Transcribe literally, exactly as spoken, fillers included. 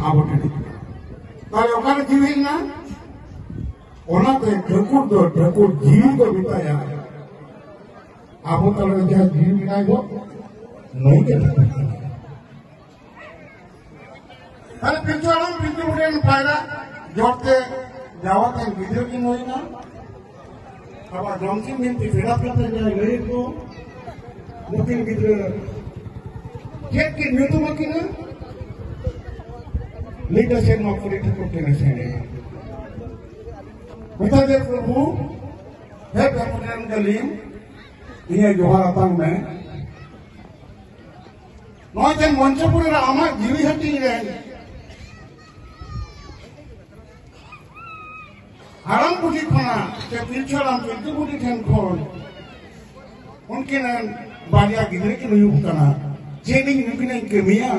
ᱟᱵᱚ ᱴᱷᱮᱱ᱾ ᱛᱟᱦᱞᱮ ᱚᱠᱟᱨᱮ ᱡᱤᱣᱤ ᱦᱮᱡ ᱮᱱᱟ? ᱚᱱᱟᱛᱮ ᱴᱷᱟᱹᱠᱩᱨ ᱫᱚ ᱴᱷᱟᱹᱠᱩᱨ ᱡᱤᱣᱤ ᱠᱚ ᱢᱮᱛᱟᱭᱟ᱾ ᱟᱵᱚ ᱛᱟᱞᱟᱨᱮ ᱡᱟᱦᱟᱸ ᱡᱤᱣᱤ ᱢᱮᱱᱟᱭ ᱫᱚ, ᱱᱩᱭ ᱜᱮ ᱴᱷᱟᱹᱠᱩᱨ ᱠᱟᱱᱟᱭ᱾ ᱛᱟᱦᱞᱮ ᱯᱤᱞᱪᱩ ᱦᱟᱲᱟᱢ ᱯᱤᱞᱪᱩ ᱵᱩᱰᱷᱤ ᱨᱮᱱ ᱯᱟᱭᱨᱟ ᱡᱚᱲ ᱛᱮ ᱡᱟᱣᱟᱛᱮ ᱜᱤᱫᱽᱨᱟᱹ ᱠᱤᱱ ᱦᱩᱭᱱᱟ᱾ ᱟᱵᱚᱣᱟᱜ ᱡᱚᱢᱥᱤᱢ ᱵᱤᱱᱛᱤ ᱯᱷᱮᱰᱟᱛ ᱠᱟᱛᱮ ᱡᱟᱦᱟᱸᱭ ᱞᱟᱹᱭᱮᱫ ᱠᱚ, ᱱᱩᱠᱤᱱ ᱜᱤᱫᱽᱨᱟᱹ ᱪᱮᱫ ᱠᱤᱱ ᱧᱩᱛᱩᱢ ᱟᱹᱠᱤᱱᱟ? ᱞᱤᱴᱟᱹ ᱥᱮᱨᱢᱟ ᱠᱩᱲᱤ ᱴᱷᱟᱹᱠᱩᱨ ᱠᱤᱱ ᱥᱮᱱᱮᱱᱟ᱾ ᱢᱮᱛᱟ ᱫᱮ ᱯᱨᱚᱵᱷᱩ, ᱦᱮ ᱯᱨᱚᱵᱷᱩ ᱨᱮᱱ ᱜᱟᱹᱞᱤᱢ, ᱤᱧᱮ ᱡᱚᱦᱟᱨ ᱟᱛᱟᱝ ᱢᱮ᱾ ᱱᱚᱜᱼᱚᱭ ᱡᱮ ᱢᱚᱧᱪᱚᱯᱩᱨᱤ ᱨᱮ ᱟᱢᱟᱜ ᱡᱤᱣᱤ ᱦᱟᱹᱴᱤᱧ ᱨᱮ ᱦᱟᱲᱟᱢ ᱵᱩᱰᱷᱤ ᱠᱷᱚᱱᱟᱜ ᱥᱮ ᱯᱤᱞᱪᱩ ᱦᱟᱲᱟᱢ ᱯᱤᱞᱪᱩ ᱵᱩᱰᱷᱤ ᱴᱷᱮᱱ ᱠᱷᱚᱱ ᱩᱱᱠᱤᱱ ᱨᱮᱱ ᱵᱟᱨᱭᱟ ᱜᱤᱫᱽᱨᱟᱹ ᱠᱤᱱ ᱦᱩᱭᱩᱜ ᱠᱟᱱᱟ᱾ ᱪᱮᱫ ᱤᱧ ᱱᱩᱠᱤᱱᱟᱜ ᱤᱧ ᱠᱟᱹᱢᱤᱭᱟ?